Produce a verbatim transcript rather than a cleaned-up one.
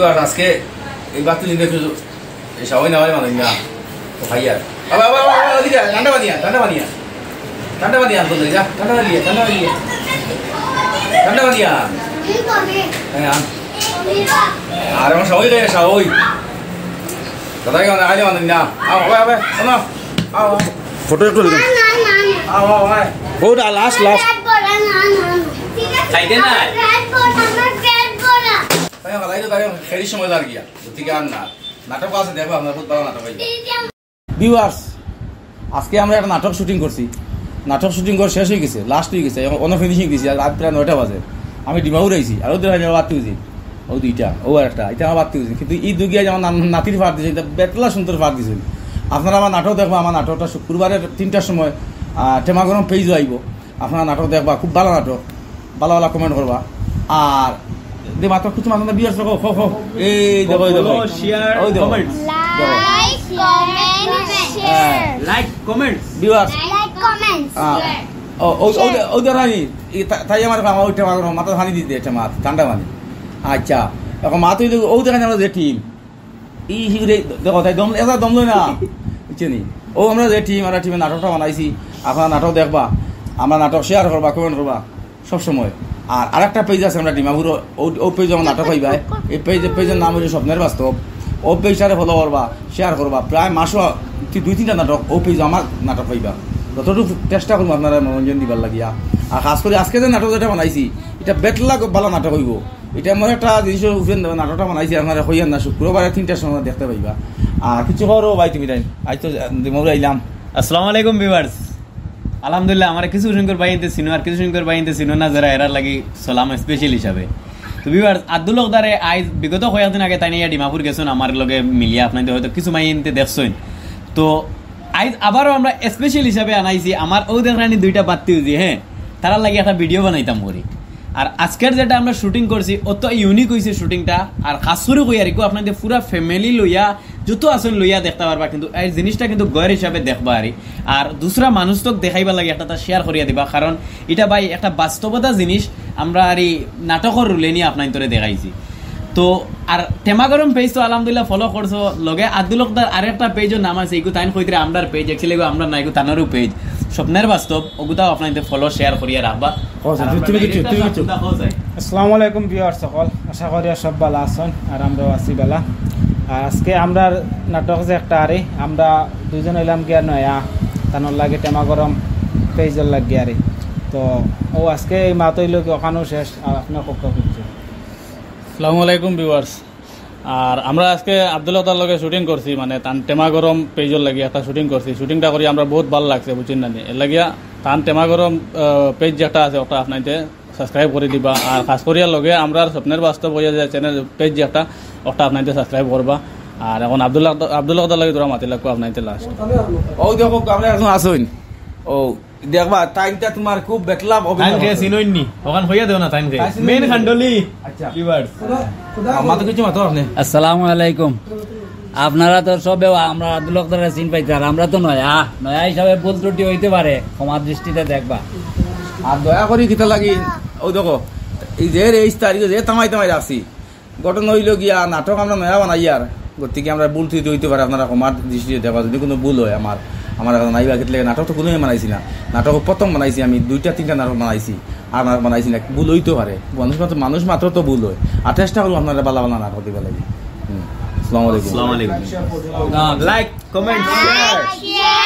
আর আজকে এই বাতি নিতে একটু এই সবাই না হয় মানে না। তো ভাই আর। আবার, আবার, আবার, আবার, ওদিকে আয়, ঠান্ডা পানি আন, ঠান্ডা পানি আন। ঠান্ডা পানি আন, বলতে যা, ঠান্ডা পানি আন, ঠান্ডা পানি আন। ঠান্ডা পানি আন। হ্যাঁ, আন। আর এখন সবাই রে, সবাই। দাদা, কেমন আইলে মানে না? আও, আবার, আবার, শোনো। আও, আও। ফটো একটু দিবেন। আও, আও, আয়। ওটা লাস্ট, লাস্ট। খাইতে না? তাই ভালাই তো তাই ফেরির সময় দাঁড় গিয়া। গতিকে আর না। নাটক আছে, দেখো, আপনার খুব ভালো নাটক হইবে। ভিউয়ার্স, আজকে আমরা একটা নাটক শুটিং করছি। নাটক শুটিং করে শেষ হয়ে গেছে, লাস্ট হয়ে গেছে, এখন অন্য ফিনিশিং দিছি। আর রাত প্রায় নয়টা বাজে। আমি ডিমাপুর আইছি, আর ওদের আমি বাড়তি উচিত। ও দুইটা, ও আর একটা, এটা আমার বাড়তি উচিত। কিন্তু এই দুগিয়া যেমন নাতির ফার দিছে, এটা বেতলা সুন্দর ফার দিছে। আপনারা আমার নাটক দেখবো, আমার নাটকটা শুক্রবারের তিনটার সময় আহ, টেমা গরম পেজও আইব। আপনারা নাটক দেখবা, খুব ভালো নাটক, ভালো ভালো কমেন্ট করবা। আর দে মাত্র কিছু মাত্র ভিউয়ার্স রাখো, খো, খো। এই দেখো, এই দেখো। ফলো, শেয়ার, ওই দেখো। কমেন্টস। দেখো। Like, comment, হ্যাঁ। Share. Like, comments. Viewers. Like, comments. আহ, ও, ও, ও, Share. ও, ও দেখো নাই, এই তা-, তাই আমার, আমার ওই টেমা গরম, মাথা পানি দিতে টেমা, ঠান্ডা পানি। আচ্ছা, এখন মাত্র ওই দেখো, ও দেখেন আমরা যে টিম, এই হিগুরে দেখো, তাই দম, এটা দম লয় না, বুঝছো নি? ও আমরা যে টিম, আমরা টিমে নাটকটা বানাইছি, আপনারা নাটক দেখবা, আমরা নাটক শেয়ার করবা, কমেন্ট করবা সব সময়। আর আরেকটা পেজ আছে আমরা ডিমাপুর, ও, ও পেজ আমার নাটক হইবা, এই পেজ, পেজের নাম হইল স্বপ্নের বাস্তব। ও পেজটারে ফলো করবা, শেয়ার করবা, প্রায় মাসও তি-, দুই তিনটা নাটক ও পেজ আমার নাটক হইবা। যতটুকু চেষ্টা করবো আপনারা মনোরঞ্জন দিবার লাগিয়া। আর খাস করে আজকে যে নাটক যেটা বানাইছি, এটা বেতলা ভালো নাটক হইব। এটা আমার একটা জিনিসের উপরে নাটকটা বানাইছি, আপনারা কইয়ার না, শুক্রবারে তিনটার সময় দেখতে পাইবা। আর কিছু খবর ভাই তুমি তাই, আজ তো ডিমাপুর আইলাম। আসসালামু আলাইকুম ভিউয়ার্স। আলহামদুলিল্লাহ, আমার কিছু সংখ্যক ভাই এতে চিনো, আর কিছু সংখ্যক ভাই এতে চিনো না, যারা এরার লাগি সালাম স্পেশাল হিসাবে। তো ভিউয়ার্স, আব্দুল হকদারে আইজ বিগত কয়েকদিন আগে তাই নিয়ে ডিমাপুর গেছেন, আমার লগে মিলিয়া আপনাদের হয়তো কিছু মাই এনতে দেখছেন। তো আইজ আবারও আমরা স্পেশাল হিসাবে আনাইছি আমার ও দেখরানি দুইটা বাত্তি উজি, হ্যাঁ, তারার লাগি একটা ভিডিও বানাইতাম করি। আর আজকের যেটা আমরা শুটিং করছি, অত ইউনিক হইছে শুটিংটা। আর খাস করে কই আর কি, আপনাদের পুরা ফ্যামিলি লইয়া, যত আছেন লইয়া দেখতে পারবা, কিন্তু এই জিনিসটা কিন্তু গয়ের হিসাবে দেখবা আর। আর দুসরা মানুষ তো দেখাইবার লাগি একটা তা শেয়ার করিয়া দিবা, কারণ এটা ভাই একটা বাস্তবতা জিনিস, আমরা আর এই নাটকর রুলে নিয়ে আপনার তোরে দেখাইছি। তো আর টেমা গরম পেজ তো আলহামদুলিল্লাহ ফলো করছো, লগে আব্দুল হকদার আরেকটা পেজের নাম আছে, এগু তাইন কইতরে আমরার পেজ, actually এগু আমরা না, এগু তানোরও পেজ, স্বপ্নের বাস্তব, ওগুতাও আপনাদের ফলো শেয়ার করিয়া রাখবা। কও স্যার, আর তুমি, আমরা তুমি কিছু, direct তুমি কিছু। আপনার কও স্যার। আসসালামু আলাইকুম ভিউয়ার্স সকল, আশা করি সব ভালো আছেন আর আমরাও আছি ভালা। আর আজকে আমরার নাটক যে একটা আরে, আমরা দুইজন হইলাম গিয়া নয়া, তানোর লাগে টেমা গরম পেজর লাগে আরে। তো ও আজকে এই মাত হইল কি ওখানেও শেষ, আর আপনার কক্ষ করছে। আসসালামু আলাইকুম ভিউয়ার্স। আর আমরা আজকে আব্দুল হকদার লগে শুটিং করছি, মানে তান টেমা গরম পেজর লাগি একটা শুটিং করছি। শুটিংটা করি আমরা বহুত ভালো লাগছে, বুঝছেন না নি? এর লাগিয়া তান টেমা গরম, আহ, পেজ যেটা আছে, ওটা আপনাইতে সাবস্ক্রাইব করে দিবা। আর খাস করিয়া লগে আমরা স্বপ্নের বাস্তব হইয়া যায় চ্যানেল পেজ যেটা, ওটা আপনাইতে সাবস্ক্রাইব করবা। আর এখন আব্দুল হক-, আব্দুল হকদার লগে তোরা মাতি লাগবো আপনাইতে লাস্ট। ও দেখো, আমরা এখন আসইন। ও, দেখবা, তাইনটা তোমার খুব বেতলাভ অভিনয় তাইন কে করছে। চিনইন নি? ওখান কইয়া দেও না, তাইন কে। তাই চিনইন মেইন নি? খান্ডলি। আচ্ছা। ভিউয়ার্স। খুদা, খুদা আমার তো কিছু মাতো আপনি। আসসালামু আলাইকুম। আপনারা তো সবে আমরা আব্দুল হকদারে চিন পাইতার, আমরা তো নয়া, নয়া হিসাবে ভুল ত্রুটি হইতে পারে, ক্ষমার দৃষ্টিতে দেখবা। আর দয়া করি কিতা লাগি, ও দেখো, এই যে রে, এই তারিখে যে তামাই তামাই রাখছি, ঘটনা হইল গিয়া নাটক আমরা নয়া বানাই আর গতিকে আমরা ভুল ত্রুটি হইতে পারে, আপনারা ক্ষমার দৃষ্টিতে দেখবা যদি কোনো ভুল হয় আমার, আমার এখন নাই বাকি লাগে। নাটক তো কোনোই বানাইছি না, নাটক প্রথম বানাইছি আমি, দুইটা তিনটা নাটক বানাইছি, আর নাটক বানাইছি না, ভুল হইতে পারে, মানুষ মাত্র, মানুষ মাত্র তো ভুল হয়। আর চেষ্টা করবো আপনারা ভালা ভালা নাটক দিবার লাগি। হুম। আসসালামু আলাইকুম। আসসালামু আলাইকুম। Like, comment, share.